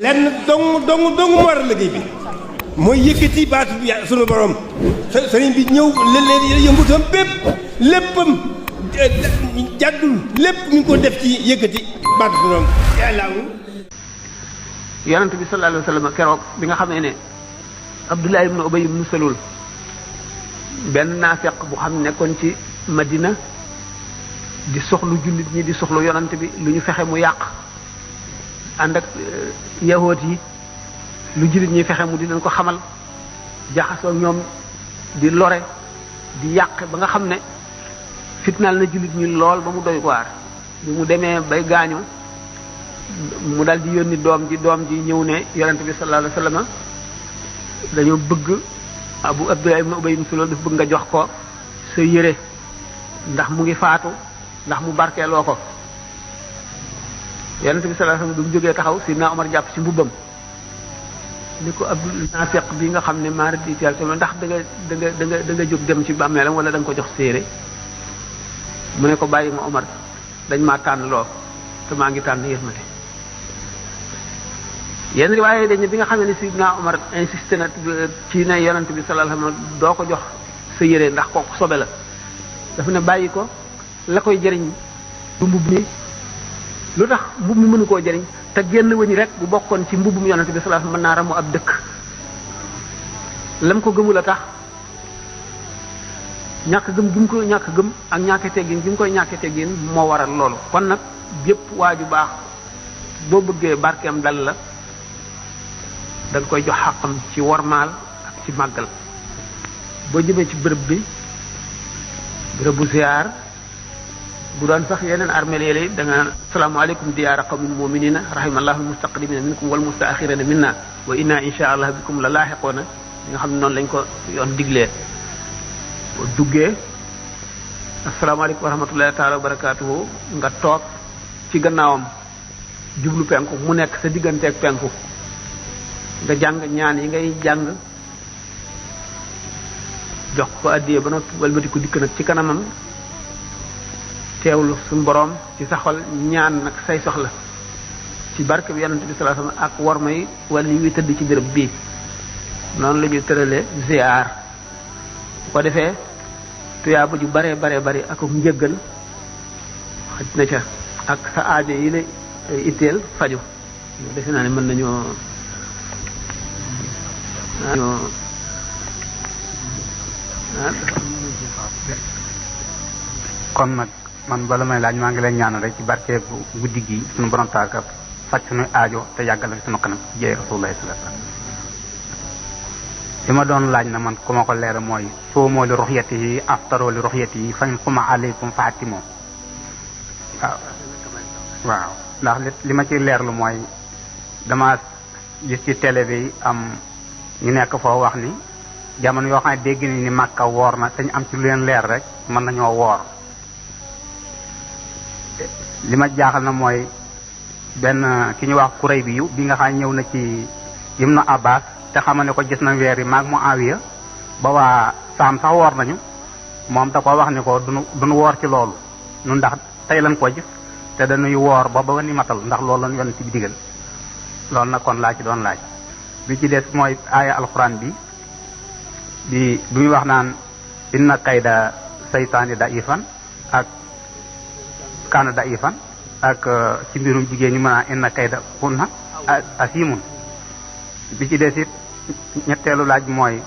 lenn dong mu war a liggéey bi mooy yëkkati baatu bi sunu borom sëriñ bi ñëw leen yëngutam bépp léppam jàddul lépp mi ngi ko def ci yëkkati baatu sunu borom yàlla yonent bi sallallahu alayhi wa sallam keroog bi nga xamee ne Abdullah ibn Ubay ibn Salul benn naafeq bu xam nekkoon ci Madina di soxlu jullit ñi di soxlu yonent bi lu ñu fexe mu yàq ànd ak yahoot yi lu jullit ñi fexe mu di leen ko xamal jaxasoo ñoom di lore di yàq ba nga xam ne fitnaal na jullit ñi lool ba mu doy waar bi mu demee bay gaañu mu dal di yónni doom ji ñëw ne yonent bi sallallahu alayhi wasallam dañoo bëgg Abdullah ibn Ubay ibn Salul dafa bëgg nga jox ko sa yére ndax mu ngi faatu ndax mu barkeeloo ko yonent bi sallallahu alayhi wasallam du mu jógee taxaw Sidna Omar jàpp ci mbubbam ni ko Abdul naafiq bi nga xam ne maara di teel tamit ndax da nga jóg dem ci bàmmeelam wala da nga ko jox séere mu ne ko bàyyi ma Omar dañ maa tànn loo te maa ngi tànn yërmande yenn riwaaye dañ ne bi nga xam ne Sidna Omar insisté na ci ne yonent bi sallallahu alayhi wasallam doo ko jox sa yére ndax kooku sobe la dafa ne bàyyi ko la koy jëriñ du mbubb mi lu tax mbubb mi mënu koo jëriñ te génn wëñ rek bu bokkoon ci mbubbum yonent bi sallallahu alayhi wasallam mën naa ramu ab dëkk lam ko gëmul a tax ñàkk gëm gi mu ko ñàkk gëm ak ñàkk teggin gi mu koy ñàkk teggin moo waral loolu kon nag bépp waaju baax boo bëggee barkeem dal la da nga koy jox xàqam ci wormaal ak ci màggal boo jëmee ci bërëb bu ziar bu doon sax yeneen armeel yi da nga salaamaaleykum diyaara qawmin mu'minina rahimallahu almustaqdimina minkum wal mustaaxirina minna wa inna insha allah bikum la laaxiqoona li nga xam ne noonu lañ ko yoon diglee boo duggee asalaamaaleykum wa rahmatullahi taala wa barakaatuhu nga toog ci gannaawam jublu penku mu nekk sa digganteeg penku nga jàng ñaan yi ngay jàng jox ko addiyee ba noppi walbati ko dikk nag ci kanamam teewlu suñu boroom ci sa xol ñaan nag say soxla ci barke bi yonent bi sallallahu alayhi wasallam ak war may wala yi tëdd ci béréb bii noonu la ñuy tëralee ziar bu ko defee tuyaaba ju bare ak njëggal xaj na ca ak sa aajo yi la itteel faju defe naa ne mën nañoo kon nag man bala may laaj maa ngi leen ñaanal rek ci barke bu guddi gi suñu borom taaka faj suñu aajo te yàggal fi suñu kanam jeey rasulullah sallallahu alayhi wasallam li ma doon laaj na man ku ma ko leer mooy soomoo li ruxyatihi aftaroo li ruxyatihi fañ xuma aleykum faatimoo waaw ndax li ma ci leerlu mooy dama gis ci télé bi am ñu nekk foo wax ni jamono yoo xam ne dégg ni Makka woor na te ñu am ci lu leen leer rek mën nañoo woor li ma jaaxal na mooy benn ki ñu wax kuréy bi yu bi nga xam ñëw na ci Ibnu Abbas te xama ne ko gis na weer yi maag Muawiya ba waa saam sax woor nañu moom da ko wax ni ko duñu woor ci loolu ñun ndax tey lañ ko gis te dañuy woor ba ni matal ndax loolu lañ yoon ci bi digal loolu nag kon laa ci doon laaj bi ci des mooy aaya alxuraan bi muy wax naan inna kayda saytaani da'ifan ak kaana da'ifan ak ci mbirum jigéen ñi mën a inna kayda kunna asimun bi ci des it ñetteelu laaj mooy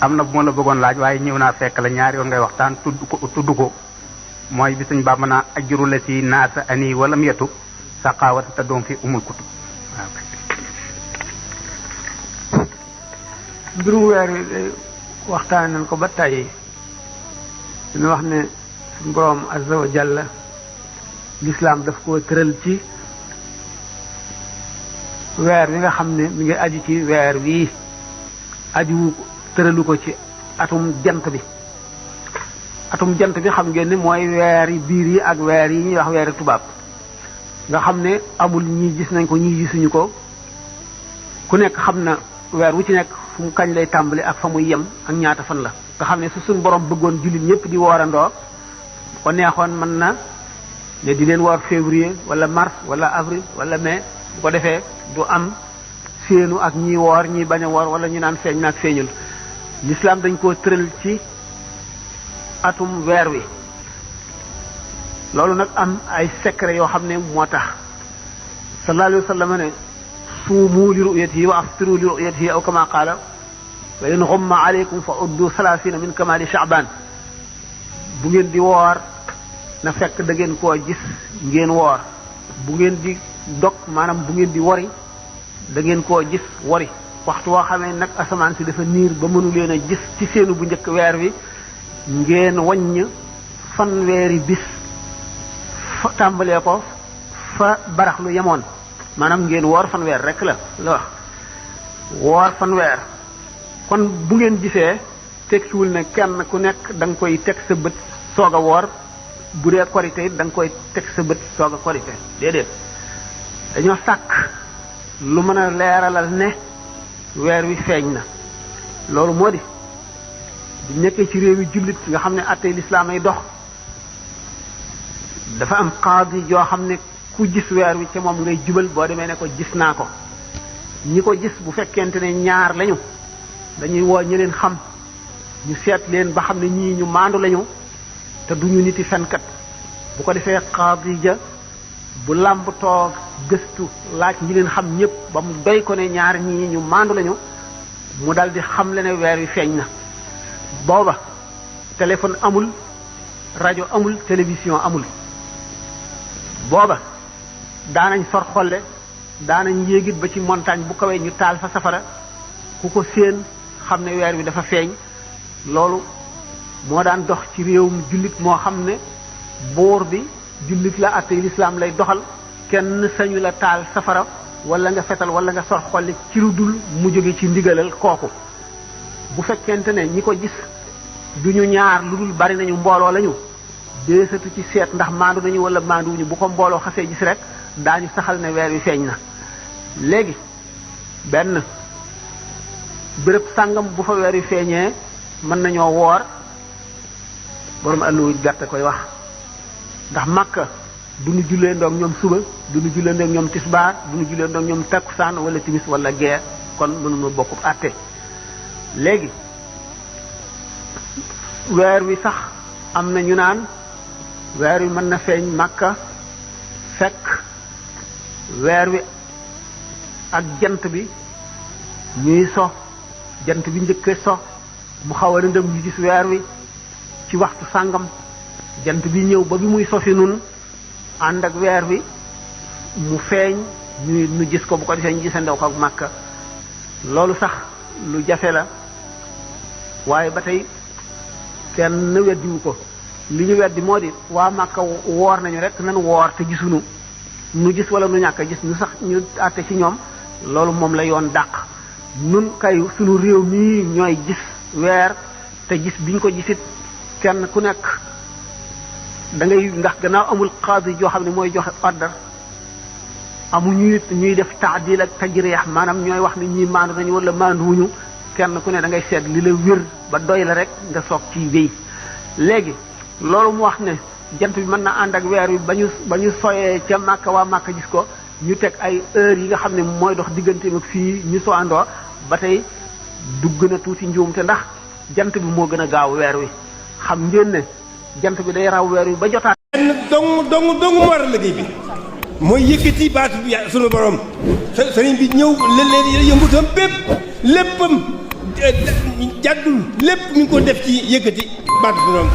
am na bu ma la bëggoon laaj waaye ñëw naa fekk la ñaari yoon ngay waxtaan tudd ko mooy bi suñ baa mën a ajru la si naasa ani wala mu yetu saqaawata te doom fi umul kutub waaw mbirum weer wi waxtaan nañ ko ba tàyyi dañu wax ne suñu boroom azza wa jalla lislaam daf koo tëral ci weer wi nga xam ne mi ngi aju ci weer wii aju tëralu ko ci atum jant bi xam ngeen ni mooy weer yi biir yi ak weer yi ñuy wax weeri tubaab nga xam ne amul ñii gis nañ ko ñii gisuñu ko ku nekk xam na weer wu ci nekk fu mu kañ lay tàmbali ak fa muy yem ak ñaata fan la nga xam ne su suñ borom bëggoon jullit ñëpp di woorandoo ko neexoon mën na ne di leen woor février wala mars wala avril wala mai bu ko defee du am séenu ak ñi woor ñi bañ a woor wala ñu naan feeñ naag feeñul. l'islam dañ koo tëral ci atum weer wi loolu nag am ay secret yoo xam ne moo tax sallallahu alayhi wa sallam ne suumu li ru'yatihi wa aftiru li ru'yatihi aw kama qaala wa in ghumma alaykum fa uddu 30 min kamali sha'ban bu ngeen di woor na fekk da ngeen koo gis ngeen woor bu ngeen di dog maanaam bu ngeen di wori da ngeen koo gis wori waxtu woo xamee nag asamaan si dafa niir ba mënu leen a gis ci seenu bu njëkk weer wi ngeen waññ fanweeri bis fa tàmbalee ko fa barax lu yemoon maanaam ngeen woor fanweer rek la wax woor fanweer kon bu ngeen gisee tekkiwul ne kenn ku nekk da nga koy teg sa bët soog a woor bu dee korité da nga koy teg sa bët soog a korité déedéet dañoo sàkk lu mën a leeralal ne weer wi feeñ na loolu moo di bu nekkee ci réew yi jullit nga xam ne attey lislaam ay dox dafa am qaadi yoo xam ne ku gis weer wi ca moom ngay jubal boo demee ne ko gis naa ko ñi ko gis bu fekkente ne ñaar lañu dañuy woo ñi leen xam ñu seet leen ba xam ne ñii ñu maandu lañu te duñu niti fenkat bu ko defee qaadi ja bu làmb toog gëstu laaj ñi leen xam ñëpp ba mu doy ko ne ñaar ñii ñu maandu lañu mu dal di xam le ne weer wi feeñ na booba téléphone amul rajo amul télévision amul booba daanañ sor xolle daanañ yéegit ba ci montagne bu kawee ñu taal fa safara ku ko séen xam ne weer wi dafa feeñ loolu moo daan dox ci réewum jullit moo xam ne buur bi jullit la àtte lislaam lay doxal kenn sañu la taal safara wala nga fetal wala nga sor xolli ci lu dul mu jóge ci ndigalal kooku bu fekkente ne ñi ko gis duñu ñaar lu dul bari nañu mbooloo lañu deesatu ci seet ndax maandu nañu wala maanduwuñu bu ko mbooloo xasee gis rek daañu saxal ne weer wi feeñ na léegi benn béréb sàngam bu fa weer wi feeñee mën nañoo woor borom alluwu gàtte koy wax ndax Makka duñu jullee ndoog ñoom suba duñu jullee ndoog ñoom tisbaar duñu jullee ndoog ñoom takkusaan wala timis wala gee kon mënuma bokku àtte léegi weer wi sax am na ñu naan weer wi mën na feeñ Makka fekk weer wi ak jant bi ñuy so jant bi njëkke so mu xaw a lëndëm ñu gis weer wi ci waxtu sàngam jant bi ñëw ba bi muy sofi nun ànd ak weer wi mu feeñ ñu gis ko bu ko defee ñu gisandaw ko ak Makka loolu sax lu jafe la waaye ba tey kenn weddiwu ko li ñu weddi moo di waa Makka woor nañu rek nan woor te gisuñu nu gis wala nu ñàkk a gis ñu sax ñu àtte ci ñoom loolu moom la yoon dàq nun kay sunu réew mii ñooy gis weer te gis biñ ko gisit kenn ku nekk da ngay ndax gannaaw amul qaadi joo xam ne mooy joxe ordre amuñu ñuy def taadil ak tajriix maanaam ñooy wax ne ñii maandu nañu wala maanduwuñu kenn ku ne da ngay seet li la wér ba doy la rek nga soog ci wéy léegi loolu mu wax ne jant bi mën na ànd ak weer wi ba ñu soyee ca Makka waa Makka gis ko ñu teg ay heures yi nga xam ne mooy dox digganteem ak fii ñu soo àndoo ba tey dugg na tuuti njuumte ndax jant bi moo gën a gaaw weer wi xam ngeen ne jant bi day raw weer wi ba jotaat. benn dong moo war a liggéey bi mooy yëkkati baatu bi sunu borom sëriñ bi ñëw leen yëngutam bépp léppam jàddul lépp mi ngi ko def ci yëkkati baatu sunu borom.